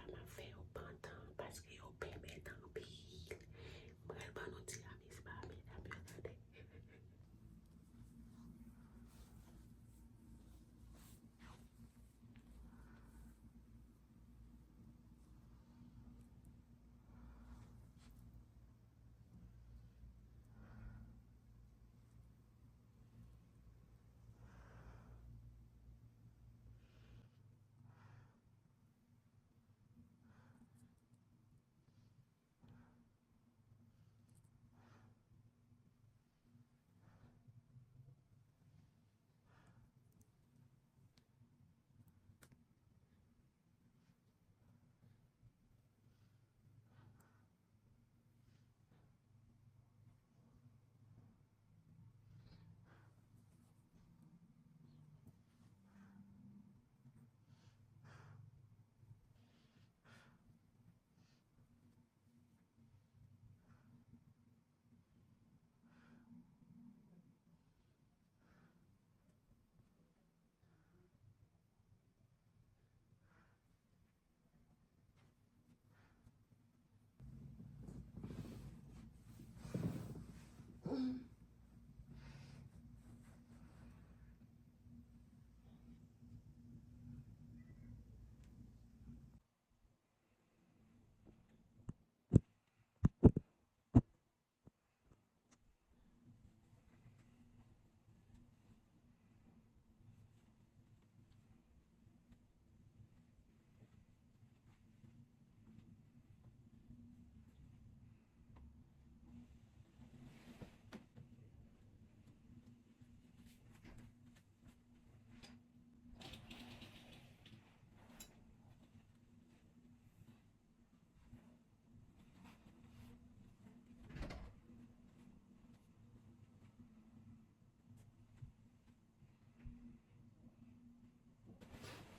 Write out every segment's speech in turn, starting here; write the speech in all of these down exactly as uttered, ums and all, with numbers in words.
M ap fè yo pantan paske yo pèmèt anpil. M pral ban nou tiramis ba medam yo tande.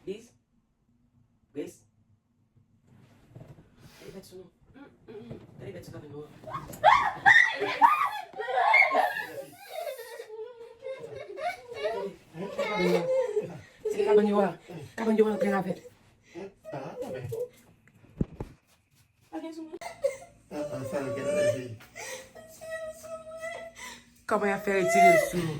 Bis. Bis. Gade bèt sou nou. Gade bèt sou kabann nou an. Se kabann yo a. Kabann yo a antre avè. Pa gen sou mwen. Ah, ah, sa l gen la, fi. Kòman y ap fè retire l sou nou?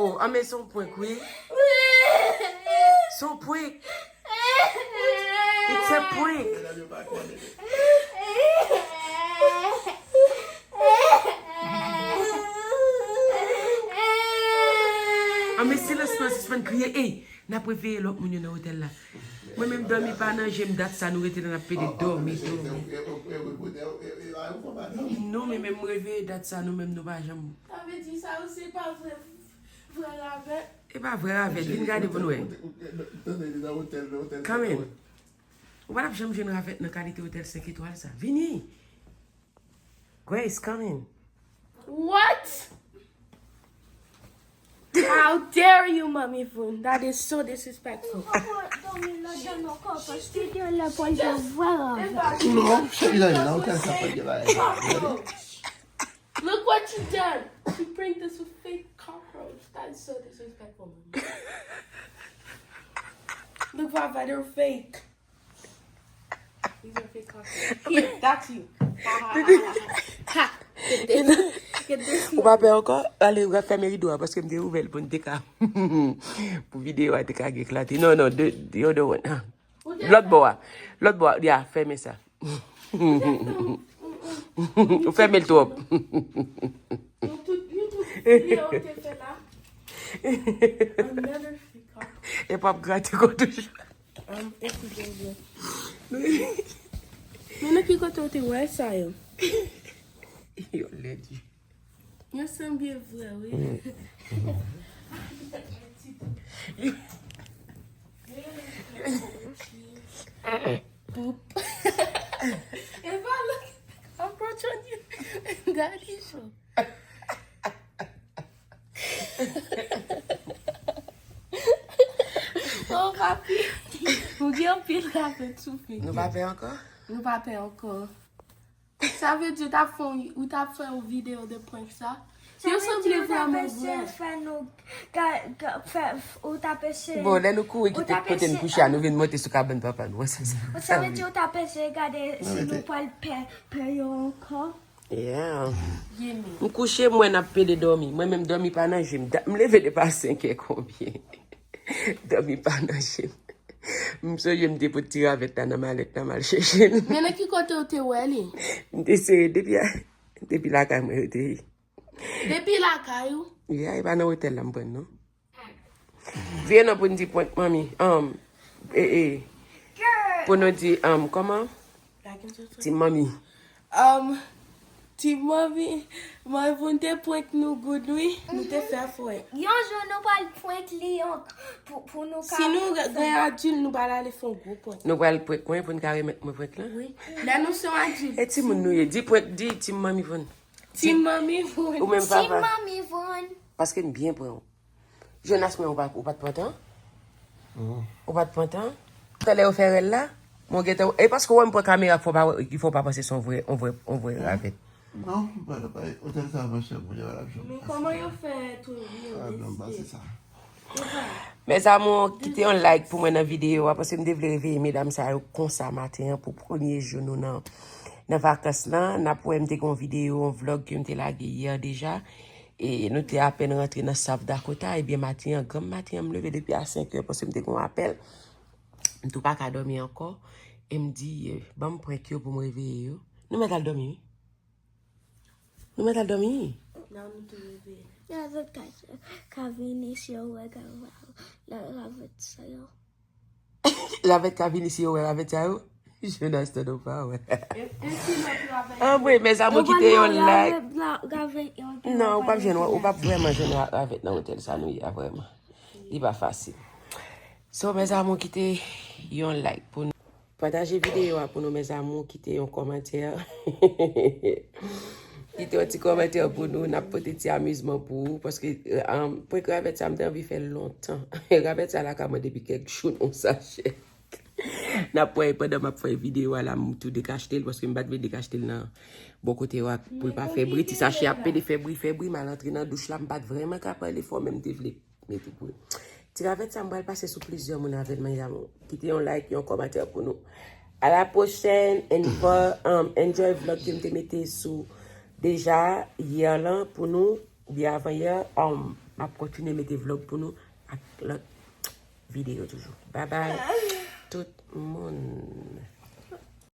Oh, ah, men se yon prank, wi. Se yon prank. It's a prank. Ah, men silans lan, sispann kriye. Ey, n ap reveye lòt moun yo nan otèl la. Mwen menm, dòmi pa nan je m, dat sa nou rete la, n ap pede dòmi, dòmi. Non, men menm m reveye dat sa, nou menm nou pa janm. Sa vle di sa yo se pa vrè, vrè ravèt? E pa vrè ravèt, vin gade pou n wè. Kanmenm. Ou pa t ap janm jwenn ravèt nan kalite otèl senk etwal sa. Vini! Grace, come in. What? How dare you, Mommy Voon? That is so disrespectful. Non, cheri, la, nan otèl sa pa gen bagay. Look what you done. You bring this with fake cockroach. That is so disrespectful, Mommy. Look, Vava, they're fake. These are fake cockroach. Here, that's you. Ha, ha, ha, ha, ha. Ha. Get this. Get this. Ou pa pè ankò? Ale, ou ka fèmen rido a, paske m te ouvè l pou n te ka, pou videyo a te ka gen klati. Non, non, the, the other one. Lòt bò a. Lòt bò a. Ya, fèmen sa. Ou fèmen l twòp. Another fake cockroach. E p ap grate kò toujou. Um, esi byen byen. Men nan ki kote w te wè sa yo? Yo lèd wi. Yo sanble vre, wi. Poop. E pa lòt. Approach on you. Daddy show. Oh, papi. Ou gen anpil ravèt sou figi. Nou pa pè ankò? Nou pa pè ankò. Sa vle di ou t ap fè yon, ou t ap fè yon videyo de prank sa? Yo sanble vrèman vrè. Fè nou ga- ga- fè ou ta pese Bon, lè nou kouri kite kote n kouche a, nou vin monte sou kabann papa nou. Wè sa sa. Sa vle di ou ta pese gade si nou pral pè pè yo ankò. Yeah. Yemi. M kouche, mwen ap pede dòmi. Mwen menm dòmi pa nan je m. Da- M leve depi a senk è konbyen. Dòmi pa nan je m. M sonje m te pot ti ravèt la nan malèt la, m al chèche l. Men nan ki kote ou te wè li? M te sere depi a, depi lakay mwen yo te ye. Depi lakay ou? Ya, e pa nan otèl la m pran non. Vye non pou n di prank manmi. Um, e, e. Pou nou di, um, kòman? Ti manmi. Um, ti manmi, manmi pou n te prank nou good wi, nou te fè fwè. Yon jou nou pral prank li yon pou, pou nou ka Si nou gen adil, nou pral ale fè yon gwo prank. Nou pral prank mwen pou n ka remèt mwen prank lan. Wi. Lè nou se yon adil. E timoun nou ye, di prank, di ti manmi pou n. Ti manmi pou n. Ou menm Ti papa. Manmi Von. Paske m byen pran w. Jonas mwen ou pa ou pa t pran tan? Ou pa t pran tan? Talè yo fè rèl la? Mwen gentan e paske w wè m pran kamera ki fè w pa panse se yon vrè yon vrè yon vrè ravèt. Non, m pa pa otèl sa mwen chè mwen yo la jwenn. Men kòman yo fè tounen Ah non, pa se sa. Mes amours, kite yon like pou mwen nan videyo a paske m te vle reveye medam sa yo konsa maten an pou premye jou nou nan nan vakans lan. N ap wè m te gen yon videyo, yon vlog ke m te lage yè deja. E nou te apèn rantre nan South Dakota, ebyen maten an, granm maten an, m leve depi a senk è paske m te gen yon apèl. M tou pa ka dòmi ankò. E m di, eh, ban m prank yo pou m reveye yo. Nou mèt al dòmi, wi. Nou mèt al dòmi, wi. Nan nou tou reveye. Ravèt ka, ka vini si yo wè gava la ravèt sa yo. Ravèt ka vini si yo wè ravèt sa yo. Jonas tande w pa wè. E e ki lòt ravèt? Anmwe, mes amours, kite yon like. Non, ou p ap jwenn, ou p ap vrèman jwenn ra- ravèt nan otèl sa nou ye a vrèman. Li pa fasil. So, mes amours, kite yon like pou nou. Pataje videyo a pou nou, mes amours, kite yon kòmantè. Kite yon ti kòmantè pou nou, n ap pote ti amizman pou ou, paske um, prank ravèt sa m te anvi fè l lontan. Ravèt sa lakay mwen depi kèk jou non sachè. N ap wè pandan m ap fè videyo a la, m tou dekachte l, paske m pa t vle dekachte l nan bò kote yo ak pou l pa fè bri. Ti sachè ap pede fè bri, fè bri, m al antre nan douch la, m pa t vrèman ka pale fò, men m te vle mete pou li. Ti ravèt sa, m pral pase sou plizyè moun avè l, mes amours. Kite yon like, yon kòmantè pou nou. A la pwochèn, and for, um, enjoy vlog ke m te mete sou deja yè lan pou nou, oubyen avan yè, um, m ap kontinye mete vlog pou nou ak lòt videyo toujou. Bye bye tout moun.